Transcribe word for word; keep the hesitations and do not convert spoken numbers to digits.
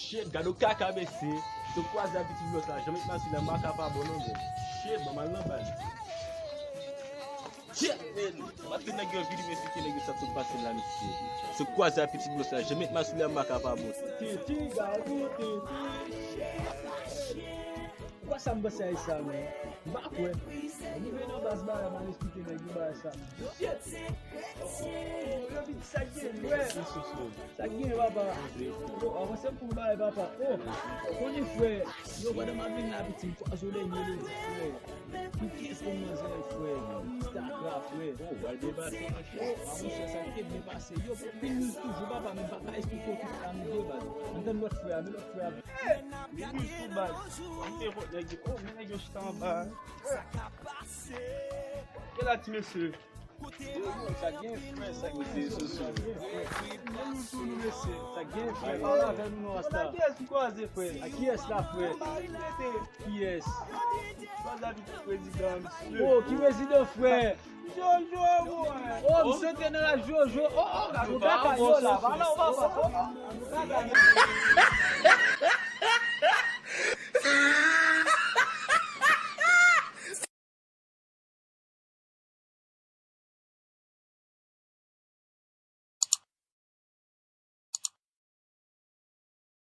Shit, gade w kaka mesye. Se kwaze a pitit blos la, janm met masou la, maka pa bon non, men. Shit, ban m al nan bal. Shit, men. Paske nèg yo vini, mesye, ki nèg yo sa tout pase la, mesye. Se kwaze a pitit blos la, janm met masou la, maka pa bon. Titi, gade w, titi. Kwa sa m panse a sa, men? M pa kwè. Rive nan baz bagay, m al esplike nèg yo bagay sa. Shit! Oh, yo vin sa k gen, frè. Sa k gen, papa? Yo, avanse m pou m bagay, papa. Oh, konnen, frè. Yo, pandan m ap vin la, piti, m kwaze w dènye ledi, frè. Pou kiyès konn manzè, frè? Stakra, frè. Oh, w al depase, frè. Oh, a monchè, sa te byen pase. Yo, pil niz toujou, papa, men m pa ka esplike w tout sa, nou de baz. Ann tann lòt frè a, men lòt frè a. Hey! Li niz tou baz. Li te vòt nèg yo. Oh, men nèg yo chita anba. Sa ka pase. Kèl a ti mesye? Sa gen frè, sa gen frè, soso. Men nou tou nou mesye. Sa gen frè, pale avè nou non, Rasta. Kiyès ki kwaze, frè? A kiyès la, frè? Kiyès? Kwaze avèk prezidan, mesye. Oh, ki prezidan, frè? Jojo, mwen. Oh, misye te nan la Jojo. Oh, oh, gade yon kaka yo la. Pale w, papa.